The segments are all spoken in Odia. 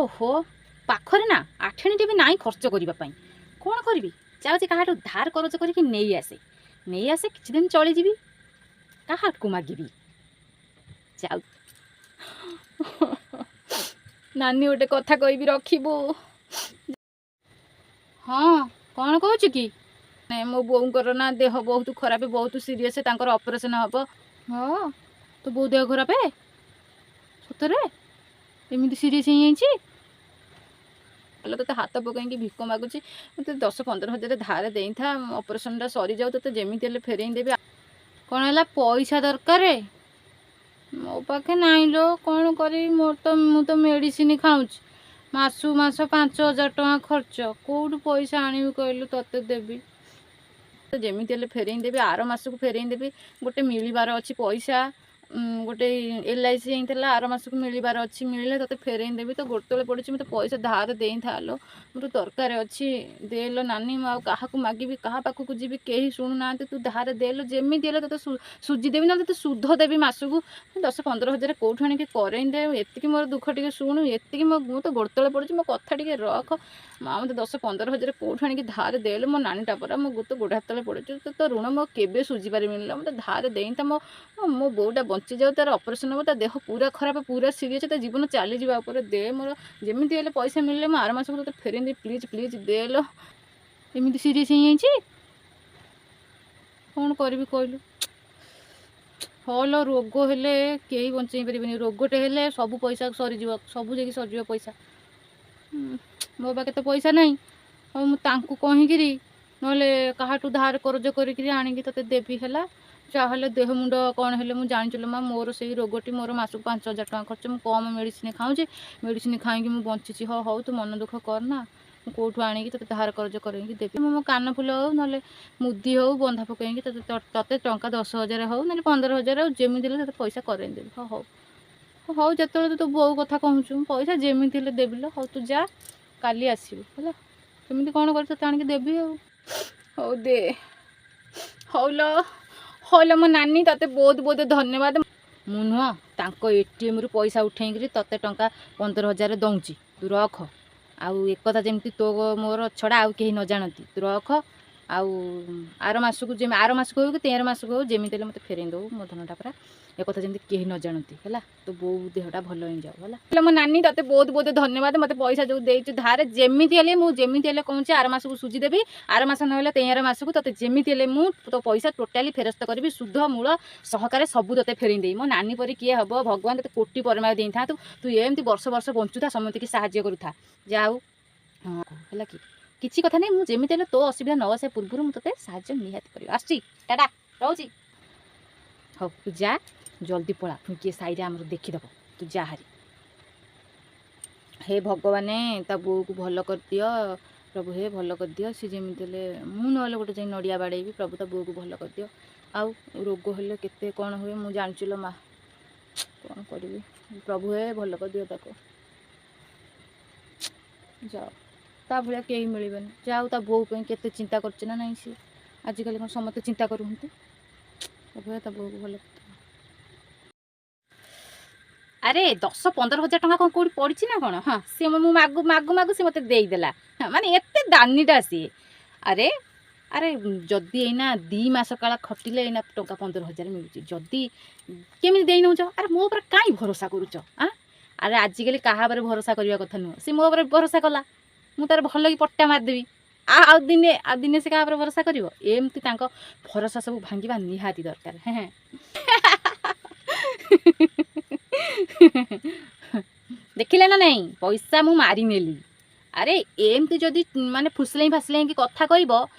ଓହୋ, ପାଖରେ ନା ଆଠେଣୀଟେ ବି ନାହିଁ ଖର୍ଚ୍ଚ କରିବା ପାଇଁ। କ'ଣ କରିବି? ଯାଉଛି କାହାଠୁ ଧାର କରଜ କରିକି ନେଇ ଆସେ, ନେଇ ଆସେ, କିଛି ଦିନ ଚଳିଯିବି। କାହାକୁ ମାଗିବି? ଯାଉ ନାନୀ, ଗୋଟେ କଥା କହିବି, ରଖିବୁ? ହଁ, କ'ଣ କହୁଛୁ କି? ନାଇଁ, ମୋ ବୋଉଙ୍କର ନା ଦେହ ବହୁତ ଖରାପ, ବହୁତ ସିରିୟସ୍, ତାଙ୍କର ଅପରେସନ୍ ହେବ। ହଁ, ତୋ ବୋଉ ଦେହ ଖରାପ? ସତରେ ଏମିତି ସିରିୟସ୍ ହେଇଯାଇଛି? ହେଲେ ତୋତେ ହାତ ପକାଇକି ଭିକ ମାଗୁଛି, ମୋତେ 10-15 ହଜାର ଧାର ଦେଇଥା। ଅପରେସନ୍ଟା ସରିଯାଉ, ତୋତେ ଯେମିତି ହେଲେ ଫେରେଇ ଦେବି। କ'ଣ ହେଲା? ପଇସା ଦରକାର? ମୋ ପାଖେ ନାହିଁ ଲୋ, କ'ଣ କରିବି? ମୋର ତ ମୁଁ ତ ମେଡ଼ିସିନ ଖାଉଛି, ମାସକୁ ମାସ 5000 ଟଙ୍କା ଖର୍ଚ୍ଚ। କେଉଁଠୁ ପଇସା ଆଣିବି କହିଲୁ, ତୋତେ ଦେବି? ତ ଯେମିତି ହେଲେ ଫେରେଇ ଦେବି, ଆର ମାସକୁ ଫେରେଇ ଦେବି। ଗୋଟେ ମିଳିବାର ଅଛି ପଇସା, ଗୋଟେ ଏଲ୍ଆଇସି ହେଇଥିଲା, ଆର ମାସକୁ ମିଳିବାର ଅଛି। ମିଳିଲେ ତୋତେ ଫେରେଇ ଦେବି। ତ ଗୋଡ଼ ତଳେ ପଡ଼ିଛି, ମୋତେ ପଇସା ଧାର ଦେଇଥା ଲୋ, ମୋର ଦରକାର ଅଛି, ଦେଲୋ ନାନୀ। ମୁଁ ଆଉ କାହାକୁ ମାଗିବି? କାହା ପାଖକୁ ଯିବି? କେହି ଶୁଣୁନାହାନ୍ତି। ତୁ ଧାର ଦେଲୋ, ଯେମିତି ହେଲେ ତୋତେ ସୁଝି ଦେବି, ନହେଲେ ତୋତେ ସୁଧ ଦେବି ମାସକୁ। 10-15 ହଜାର କେଉଁଠୁ ଆଣିକି କରେଇ ଦେ। ଏତିକି ମୋର ଦୁଃଖ ଟିକେ ଶୁଣୁ, ଏତିକି ମୋ ମୁଁ ତ ଗୋଡ଼ ତଳେ ପଡ଼ିଛି, ମୋ କଥା ଟିକେ ରଖ ମା। ମୋତେ 10-15 ହଜାର କେଉଁଠୁ ଆଣିକି ଧାର ଦେଲେ। ମୋ ନାନୀଟା ପରା, ମୋ ତ ଗୋଡ଼ ହାତ ତଳେ ପଡ଼ିଛି। ତ ତୋ ଋଣ ମୁଁ କେବେ ସୁଝି ପାରିବିନି ଲୋ। ମୋତେ ଧାର ଦେଇଥା, ମୋ ମୋ ବୋଉଟା ବଞ୍ଚିଯାଉ। ତାର ଅପରେସନ୍ ହେବ, ତା ଦେହ ପୁରା ଖରାପ, ପୁରା ସିରିୟସ୍, ତା ଜୀବନ ଚାଲିଯିବା ଉପରେ। ଦେ, ମୋର ଯେମିତି ହେଲେ ପଇସା ମିଳିଲେ ମୁଁ ଆର ମାସକୁ ତୋତେ ଫେରେଇ ଦେବି। ପ୍ଲିଜ୍, ପ୍ଲିଜ୍ ଦେ ଲୋ। ଏମିତି ସିରିୟସ୍ ହେଇଯାଇଛି, କ'ଣ କରିବି କହିଲୁ? ହଁ ଲୋ, ରୋଗ ହେଲେ କେହି ବଞ୍ଚେଇ ପାରିବେନି। ରୋଗଟେ ହେଲେ ସବୁ ପଇସା ସରିଯିବ, ସବୁ ଯାଇକି ସରିଯିବ ପଇସା। ମୋ ପାଖେ ତ ପଇସା ନାହିଁ। ହଉ, ମୁଁ ତାଙ୍କୁ କହିକିରି ନହେଲେ କାହାଠୁ ଧାର କରଜ କରିକିରି ଆଣିକି ତୋତେ ଦେବି, ହେଲା? ଯାହାହେଲେ ଦେହ ମୁଣ୍ଡ କ'ଣ ହେଲେ ମୁଁ ଜାଣିଛୁ ଲୋ ମା, ମୋର ସେଇ ରୋଗଟି, ମୋର ମାସକୁ 5000 ଟଙ୍କା ଖର୍ଚ୍ଚ। ମୁଁ କମ୍ ମେଡ଼ିସିନ ଖାଉଛି, ମେଡ଼ିସିନ ଖାଇକି ମୁଁ ବଞ୍ଚିଛି। ହଉ ହଉ, ତୁ ମନ ଦୁଃଖ କରନା, ମୁଁ କେଉଁଠୁ ଆଣିକି ତୋତେ ଧାର କରଜ କରିକି ଦେବି। ମୁଁ ମୋ କାନଫୁଲ ହଉ, ନହେଲେ ମୁଦି ହଉ, ବନ୍ଧା ପକାଇକି ତୋତେ ତତେ ଟଙ୍କା 10,000 ହଉ, ନହେଲେ 15,000 ହଉ, ଯେମିତି ହେଲେ ତୋତେ ପଇସା କରେଇ ଦେବି। ହଉ ହଉ ହଉ, ଯେତେବେଳେ ତୁ ତୋ ବୋଉ କଥା କହୁଛୁ, ମୁଁ ପଇସା ଯେମିତି ହେଲେ ଦେବି ଲୋ। ହଉ, ତୁ ଯା, କାଲି ଆସିବୁ, ହେଲା? କେମିତି କ'ଣ କରି ତୋତେ ଆଣିକି ଦେବି ଆଉ। ହଉ ଦେ। ହଉ ଲୋ, ହଉ ଲୋ ମୋ ନାନୀ, ତୋତେ ବହୁତ ବହୁତ ଧନ୍ୟବାଦ। ମୁଁ ନୁହଁ ତାଙ୍କ ଏଟିଏମ୍ରୁ ପଇସା ଉଠେଇକିରି ତୋତେ ଟଙ୍କା 15,000 ଦଉଛି, ତୁ ରଖ। ଆଉ ଏକଥା ଯେମିତି ତୋ ମୋର ଛଡ଼ା ଆଉ କେହି ନ ଜାଣନ୍ତି। ତୁ ରଖ, ଆଉ ଆର ମାସକୁ ଯେମିତି, ଆର ମାସକୁ ହଉ କି ତେର ମାସକୁ ହଉ, ଯେମିତି ହେଲେ ମୋତେ ଫେରେଇ ଦେବୁ ମୋ ଧନଟା ପରା। ଏକଥା ଯେମିତି କେହି ନ ଜାଣନ୍ତି, ହେଲା? ତୋ ବୋଉ ଦେହଟା ଭଲ ହେଇଯାଉ, ହେଲା? ହେଲେ ମୋ ନାନୀ, ତୋତେ ବହୁତ ବହୁତ ଧନ୍ୟବାଦ, ମୋତେ ପଇସା ଯେଉଁ ଦେଇଛୁ ଧାର। ଯେମିତି ହେଲେ ମୁଁ ଯେମିତି ହେଲେ କହୁଛି, ଆର ମାସକୁ ସୁଝି ଦେବି। ଆର ମାସ ନହେଲେ ତେର ମାସକୁ ତୋତେ ଯେମିତି ହେଲେ ମୁଁ ତୋ ପଇସା ଟୋଟାଲି ଫେରସ୍ତ କରିବି। ସୁଧ ମୂଳ ସହକାରେ ସବୁ ତୋତେ ଫେରେଇ ଦେବି। ମୋ ନାନୀ ପରି କିଏ ହେବ? ଭଗବାନ ତୋତେ କୋଟି ପରିମାଣ ଦେଇଥାନ୍ତୁ। ତୁ ଏମିତି ବର୍ଷ ବର୍ଷ ବଞ୍ଚୁଥା, ସମସ୍ତଙ୍କୁ ସାହାଯ୍ୟ କରୁଥା। ଯାଉ, ହଁ, ହେଲା କି? କିଛି କଥା ନାହିଁ, ମୁଁ ଯେମିତି ହେଲେ ତୋ ଅସୁବିଧା ନ ଆସିବା ପୂର୍ବରୁ ମୁଁ ତୋତେ ସାହାଯ୍ୟ ନିହାତି କରିବି। ଆସୁଛି, ଟାଟା, ରହୁଛି। ହଉ, ତୁ ଯା, ଜଲ୍ଦି ପଳା, ପୁଣି କିଏ ସାଇରେ ଆମର ଦେଖିଦେବ। ତୁ ଯା ହାରି। ହେ ଭଗବାନେ, ତା ବୋଉକୁ ଭଲ କରିଦିଅ ପ୍ରଭୁ, ହେ ଭଲ କରିଦିଅ। ସେ ଯେମିତି ହେଲେ, ମୁଁ ନହେଲେ ଗୋଟେ ଯାଇ ନଡ଼ିଆ ବାଡ଼େଇବି। ପ୍ରଭୁ, ତା ବୋଉକୁ ଭଲ କରିଦିଅ। ଆଉ ରୋଗ ହେଲେ କେତେ କ'ଣ ହୁଏ ମୁଁ ଜାଣିଛି ଲୋ ମା। କ'ଣ କରିବି? ପ୍ରଭୁ ହେ, ଭଲ କରିଦିଅ ତାକୁ। ଯାଅ, ତା ଭଳିଆ କେହି ମିଳିବେନି। ଯାଉ, ତା ବୋଉ ପାଇଁ କେତେ ଚିନ୍ତା କରୁଛି ନା ନାହିଁ ସିଏ। ଆଜିକାଲି କ'ଣ ସମସ୍ତେ ଚିନ୍ତା କରୁଛନ୍ତି? ପ୍ରଭୁ ହେ, ତା ବୋଉକୁ ଭଲ କରିଦିଅ। ଆରେ, 10-15 ହଜାର ଟଙ୍କା କ'ଣ କେଉଁଠି ପଡ଼ିଛି ନା କ'ଣ? ହଁ, ସିଏ ମୁଁ ମାଗୁ ମାଗୁ ମାଗୁ ସେ ମୋତେ ଦେଇଦେଲା। ହଁ, ମାନେ ଏତେ ଦାନୀଟା ସିଏ। ଆରେ ଆରେ, ଯଦି ଏଇନା 2 ମାସ କାଳ ଖଟିଲେ ଏଇନା ଟଙ୍କା 15,000 ମିଳୁଛି, ଯଦି କେମିତି ଦେଇ ନେଉଛ? ଆରେ, ମୋ ଉପରେ କାହିଁ ଭରସା କରୁଛ? ଆଁ, ଆରେ, ଆଜିକାଲି କାହା ଉପରେ ଭରସା କରିବା କଥା ନୁହଁ। ସେ ମୋ ଉପରେ ଭରସା କଲା, ମୁଁ ତାର ଭଲ କି ପଟ୍ଟା ମାରିଦେବି। ଆଉ ଦିନେ, ଆଉ ଦିନେ ସେ କାହା ଉପରେ ଭରସା କରିବ? ଏମିତି ତାଙ୍କ ଭରସା ସବୁ ଭାଙ୍ଗିବା ନିହାତି ଦରକାର। ହେଁ, ଦେଖିଲେ ନା ନାଇଁ, ପଇସା ମୁଁ ମାରିନେଲି। ଆରେ, ଏମିତି ଯଦି ମାନେ ଫୁସଲେଇ ଫାସଲେଇକି କଥା କହିବ,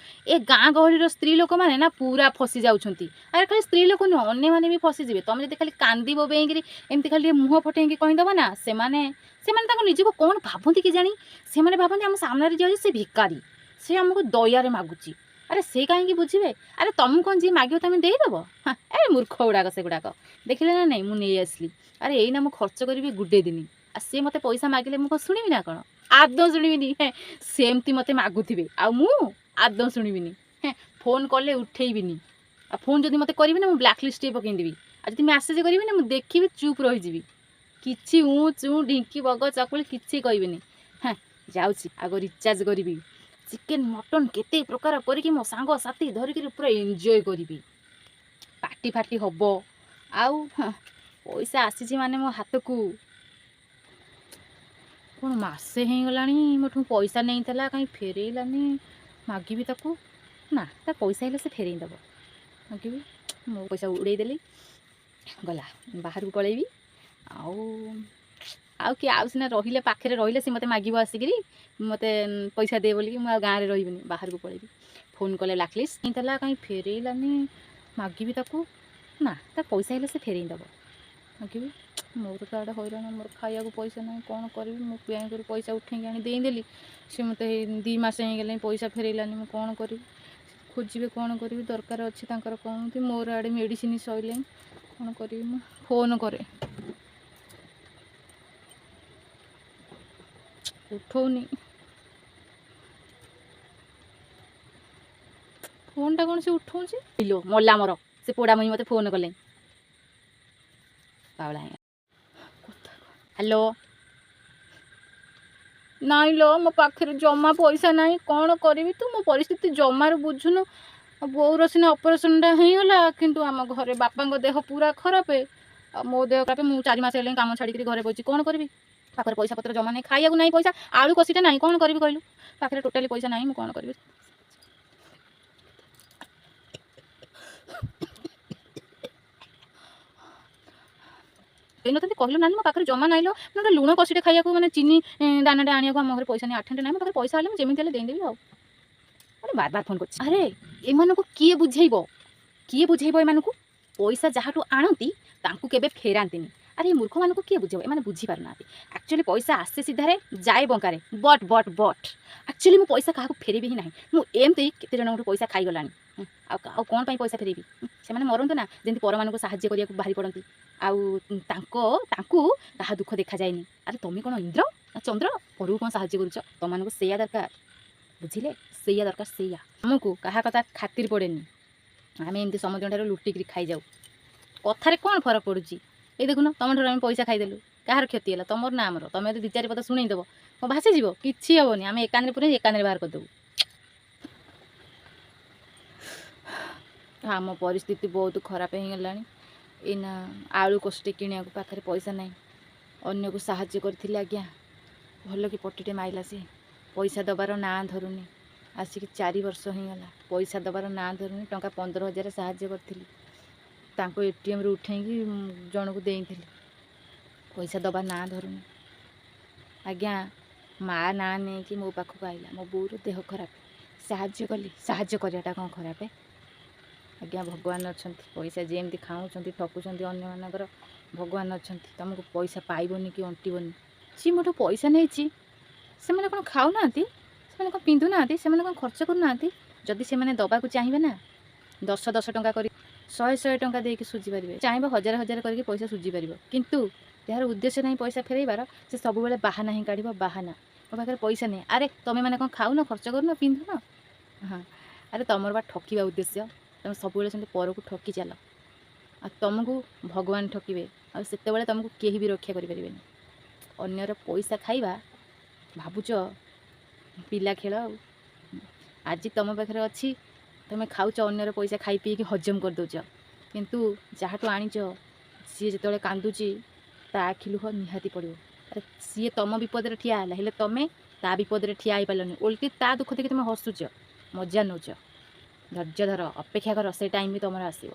ଏ ଗାଁ ଗହଳିର ସ୍ତ୍ରୀ ଲୋକମାନେ ନା ପୁରା ଫସି ଯାଉଛନ୍ତି। ଆରେ, ଖାଲି ସ୍ତ୍ରୀ ଲୋକ ନୁହଁ, ଅନ୍ୟମାନେ ବି ଫସିଯିବେ। ତମେ ଯଦି ଖାଲି କାନ୍ଦି ବୋବେଇକିରି ଏମିତି ଖାଲି ଟିକେ ମୁହଁ ଫଟେଇକି କହିଦେବ ନା, ସେମାନେ ସେମାନେ ତାଙ୍କ ନିଜକୁ କ'ଣ ଭାବନ୍ତି କି ଜାଣି? ସେମାନେ ଭାବନ୍ତି ଆମ ସାମ୍ନାରେ ଯିଏ ଅଛି ସେ ଭିକାରୀ, ସେ ଆମକୁ ଦୟାରେ ମାଗୁଛି। ଆରେ, ସେ କାହିଁକି ବୁଝିବେ? ଆରେ, ତମକୁ କ'ଣ ଯିଏ ମାଗିବ ତମେ ଦେଇଦେବ? ହଁ, ଏ ମୂର୍ଖ ଗୁଡ଼ାକ ସେଗୁଡ଼ାକ। ଦେଖିଲେ ନା ନାଇଁ, ମୁଁ ନେଇ ଆସିଲି। ଆରେ, ଏଇନା ମୁଁ ଖର୍ଚ୍ଚ କରିବି ଗୁଡ଼େ ଦିନି। ଆଉ ସିଏ ମୋତେ ପଇସା ମାଗିଲେ ମୁଁ କ'ଣ ଶୁଣିବି ନା କ'ଣ? ଆଦୌ ଶୁଣିବିନି। ହେଁ, ସେମିତି ମୋତେ ମାଗୁଥିବେ ଆଉ ମୁଁ ଆଦୌ ଶୁଣିବିନି। ହେଁ, ଫୋନ୍ କଲେ ଉଠେଇବିନି। ଆଉ ଫୋନ୍ ଯଦି ମୋତେ କରିବେ ନା, ମୁଁ ବ୍ଲାକ୍ ଲିଷ୍ଟରେ ପକେଇଦେବି। ଆଉ ଯଦି ମେସେଜ୍ କରିବି ନା, ମୁଁ ଦେଖିବି, ଚୁପ୍ ରହିଯିବି। କିଛି ଉଁ ଚୁଁ ଢିଙ୍କି ବଗ ଚକୁଳି କିଛି କହିବେନି। ହଁ, ଯାଉଛି ଆଗ ରିଚାର୍ଜ କରିବି, ଚିକେନ୍ ମଟନ୍ କେତେ ପ୍ରକାର କରିକି ମୋ ସାଙ୍ଗସାଥି ଧରିକିରି ପୁରା ଏନ୍ଜୟ କରିବି, ପାର୍ଟି ଫାର୍ଟି ହବ। ଆଉ ହଁ, ପଇସା ଆସିଛି ମାନେ ମୋ ହାତକୁ। କ'ଣ ମାସେ ହେଇଗଲାଣି ମୋଠୁ ପଇସା ନେଇଥିଲା, କାହିଁ ଫେରେଇଲାନି? ମାଗିବି ତାକୁ ନା ତା ପଇସା ହେଲେ ସେ ଫେରେଇ ଦେବ। ମାଗିବି? ମୋ ପଇସା ଉଡ଼େଇ ଦେଲି, ଗଲା, ବାହାରକୁ ପଳେଇବି। ଆଉ ଆଉ କିଏ ଆଉ ସିନା ରହିଲେ, ପାଖରେ ରହିଲେ ସେ ମୋତେ ମାଗିବ ଆସିକିରି, ମୋତେ ପଇସା ଦେ ବୋଲିକି। ମୁଁ ଆଉ ଗାଁରେ ରହିବିନି, ବାହାରକୁ ପଳେଇବି। ଫୋନ୍ କଲେ ବ୍ଲାକଲିଷ୍ଟ ନେଇଥିଲା, କାହିଁ ଫେରେଇଲାନି? ମାଗିବି ତାକୁ ନା ତା ପଇସା ହେଲେ ସେ ଫେରେଇ ଦେବ। ମାଗିବି? ମୋର ତ ଆଡ଼େ ହଇରାଣ, ମୋର ଖାଇବାକୁ ପଇସା ନାହିଁ, କ'ଣ କରିବି ମୁଁ? ବ୍ୟାଙ୍କରୁ ପଇସା ଉଠେଇକି ଆଣି ଦେଇଦେଲି, ସେ ମୋତେ 2 ମାସ ହେଇଗଲାଣି ପଇସା ଫେରେଇଲାନି। ମୁଁ କ'ଣ କରିବି? ଖୋଜିବେ, କ'ଣ କରିବି? ଦରକାର ଅଛି ତାଙ୍କର କହନ୍ତି। ମୋର ଆଡ଼େ ମେଡ଼ିସିନ ସରିଲାଣି, କ'ଣ କରିବି ମୁଁ? ଫୋନ୍ କରେ, ଉଠଉନି ଫୋନ୍ଟା। କ'ଣ ସେ ଉଠଉଛି? ଇଲୋ ମଲା ମୋର, ସେ ପୋଡ଼ା ମୁଇଁ ମୋତେ ଫୋନ୍ କଲେ। ପାଉଳା କଥା। ହ୍ୟାଲୋ। ନାଇଁ ଲୋ, ମୋ ପାଖରେ ଜମା ପଇସା ନାହିଁ, କ'ଣ କରିବି? ତୁ ମୋ ପରିସ୍ଥିତି ଜମାରୁ ବୁଝୁନୁ। ବୋଉର ସିନା ଅପରେସନ୍ଟା ହେଇଗଲା, କିନ୍ତୁ ଆମ ଘରେ ବାପାଙ୍କ ଦେହ ପୁରା ଖରାପ ଆଉ ମୋ ଦେହ ଖରାପ। ମୁଁ 4 ମାସ ହେଲାଣି କାମ ଛାଡ଼ିକିରି ଘରେ ବସିଛି, କ'ଣ କରିବି? ପାଖରେ ପଇସା ପତ୍ର ଜମା ନାହିଁ, ଖାଇବାକୁ ନାହିଁ ପଇସା, ଆଳୁ କଷିଟା ନାହିଁ, କ'ଣ କରିବି କହିଲୁ? ପାଖରେ ଟୋଟାଲି ପଇସା ନାହିଁ, ମୁଁ କ'ଣ କରିବି? ଦେଇନଥାନ୍ତି କହିଲୁ ନାନୀ, ମୋ ପାଖରେ ଜମା ନାହିଁ ଲୋ, ମାନେ ଗୋଟେ ଲୁଣ କଷିଟେ ଖାଇବାକୁ, ମାନେ ଚିନି ଦାନାଟେ ଆଣିବାକୁ ଆମ ଘରେ ପଇସା ନାହିଁ, ଆଠେଣୀଟେ ନାହିଁ। ମୋ ପାଖରେ ପଇସା ହେଲେ ମୁଁ ଯେମିତି ହେଲେ ଦେଇଦେବି। ଆଉ ମାନେ ବାର ବାର ଫୋନ୍ କରୁଛି। ଆରେ ଏମାନଙ୍କୁ କିଏ ବୁଝେଇବ? କିଏ ବୁଝେଇବ ଏମାନଙ୍କୁ? ପଇସା ଯାହାଠୁ ଆଣନ୍ତି ତାଙ୍କୁ କେବେ ଫେରାନ୍ତିନି। ଆରେ ଏ ମୂର୍ଖମାନଙ୍କୁ କିଏ ବୁଝେଇବ? ଏମାନେ ବୁଝିପାରୁନାହାନ୍ତି। ଆକ୍ଚୁଆଲି ପଇସା ଆସେ ସିଧାରେ, ଯାଏ ବଙ୍କାରେ। ବଟ୍ ବଟ୍ ବଟ୍ ଆକ୍ଚୁଆଲି ମୁଁ ପଇସା କାହାକୁ ଫେରେଇବି ହିଁ ନାହିଁ। ମୁଁ ଏମିତି କେତେ ଜଣଙ୍କଠୁ ପଇସା ଖାଇଗଲାଣି। ଆଉ ଆଉ କ'ଣ ପାଇଁ ପଇସା ଫେରେଇବି? ସେମାନେ ମରନ୍ତୁ ନା, ଯେମିତି ପରମାନଙ୍କୁ ସାହାଯ୍ୟ କରିବାକୁ ବାହାରି ପଡ଼ନ୍ତି, ଆଉ ତାଙ୍କୁ କାହା ଦୁଃଖ ଦେଖାଯାଏନି। ଆରେ ତମେ କ'ଣ ଇନ୍ଦ୍ର ନା ଚନ୍ଦ୍ର? ପରକୁ କ'ଣ ସାହାଯ୍ୟ କରୁଛ? ତମମାନଙ୍କୁ ସେଇଆ ଦରକାର, ବୁଝିଲେ? ସେଇଆ ଦରକାର, ସେଇଆ। ଆମକୁ କାହା କଥା ଖାତିର ପଡ଼େନି। ଆମେ ଏମିତି ସମସ୍ତଙ୍କ ଠାରୁ ଲୁଟିକିରି ଖାଇଯାଉ। କଥାରେ କ'ଣ ଫରକ ପଡ଼ୁଛି? ଏଇ ଦେଖୁନ, ତମ ଠାରୁ ଆମେ ପଇସା ଖାଇଦେଲୁ, କାହାର କ୍ଷତି ହେଲା, ତମର ନା ଆମର? ତମେ ଯଦି ଦୁଇ ଚାରି ପଦ ଶୁଣେଇଦେବ, କ'ଣ ଭାସିଯିବ? କିଛି ହେବନି। ଆମେ ଏକାନ୍ତରେ ପୁରେଇ ଏକାନ୍ତରେ ବାହାର କରିଦେବୁ। ଆମ ପରିସ୍ଥିତି ବହୁତ ଖରାପ ହେଇଗଲାଣି। ଏଇନା ଆଳୁ କଷିଟେ କିଣିବାକୁ ପାଖରେ ପଇସା ନାହିଁ। ଅନ୍ୟକୁ ସାହାଯ୍ୟ କରିଥିଲି ଆଜ୍ଞା, ଭଲ କି ପଟିଟେ ମାଇଲା ସେ। ପଇସା ଦେବାର ନାଁ ଧରୁନି। ଆସିକି 4 ବର୍ଷ ହେଇଗଲା, ପଇସା ଦେବାର ନାଁ ଧରୁନି। ଟଙ୍କା 15,000 ସାହାଯ୍ୟ କରିଥିଲି, ତାଙ୍କୁ ଏଟିଏମ୍ରୁ ଉଠେଇକି ଜଣକୁ ଦେଇଥିଲି। ପଇସା ଦେବା ନାଁ ଧରୁନି ଆଜ୍ଞା। ମା ନାଁ ନେଇକି ମୋ ପାଖକୁ ଆଇଲା, ମୋ ବୋଉର ଦେହ ଖରାପ, ସାହାଯ୍ୟ କଲି। ସାହାଯ୍ୟ କରିବାଟା କ'ଣ ଖରାପ ଆଜ୍ଞା? ଭଗବାନ ଅଛନ୍ତି। ପଇସା ଯେମିତି ଖାଉଛନ୍ତି, ଠକୁଛନ୍ତି ଅନ୍ୟମାନଙ୍କର, ଭଗବାନ ଅଛନ୍ତି, ତୁମକୁ ପଇସା ପାଇବନି କି ଅଣ୍ଟିବନି। ଯିଏ ମୋଠୁ ପଇସା ନେଇଛି, ସେମାନେ କ'ଣ ଖାଉନାହାନ୍ତି? ସେମାନେ କ'ଣ ପିନ୍ଧୁନାହାନ୍ତି? ସେମାନେ କ'ଣ ଖର୍ଚ୍ଚ କରୁନାହାନ୍ତି? ଯଦି ସେମାନେ ଦେବାକୁ ଚାହିଁବେ ନା, ଦଶ ଦଶ ଟଙ୍କା କରି, ଶହେ ଶହେ ଟଙ୍କା ଦେଇକି ସୁଝିପାରିବେ। ଚାହିଁବ ହଜାର ହଜାର କରିକି ପଇସା ସୁଝିପାରିବ। କିନ୍ତୁ ଯାହାର ଉଦ୍ଦେଶ୍ୟ ନାହିଁ ପଇସା ଫେରାଇବାର, ସେ ସବୁବେଳେ ବାହାନା ହିଁ କାଢ଼ିବ, ବାହାନା, ମୋ ପାଖରେ ପଇସା ନାହିଁ। ଆରେ ତମେ ମାନେ କ'ଣ ଖାଉନ, ଖର୍ଚ୍ଚ କରୁନ, ପିନ୍ଧୁନ? ହଁ, ଆରେ ତମର ବା ଠକିବା ଉଦ୍ଦେଶ୍ୟ। ତମେ ସବୁବେଳେ ସେମିତି ପରକୁ ଠକି ଚାଲ, ଆଉ ତମକୁ ଭଗବାନ ଠକିବେ, ଆଉ ସେତେବେଳେ ତମକୁ କେହି ବି ରକ୍ଷା କରିପାରିବେନି। ଅନ୍ୟର ପଇସା ଖାଇବା ଭାବୁଛ ପିଲା ଖେଳ? ଆଉ ଆଜି ତମ ପାଖରେ ଅଛି, ତମେ ଖାଉଛ, ଅନ୍ୟର ପଇସା ଖାଇ ପିଇକି ହଜମ କରିଦେଉଛ। କିନ୍ତୁ ଯାହାଠୁ ଆଣିଛ, ସିଏ ଯେତେବେଳେ କାନ୍ଦୁଛି, ତା ଆଖି ଲୁହ ନିହାତି ପଡ଼ିବ। ଆରେ ସିଏ ତମ ବିପଦରେ ଠିଆ ହେଲା, ହେଲେ ତମେ ତା ବିପଦରେ ଠିଆ ହେଇପାରିଲନି। ଓଲଟି ତା ଦୁଃଖ ଦେଖି ତମେ ହସୁଛ, ମଜା ନେଉଛ। ଧୈର୍ଯ୍ୟ ଧର, ଅପେକ୍ଷା କର, ସେ ଟାଇମ୍ ବି ତମର ଆସିବ।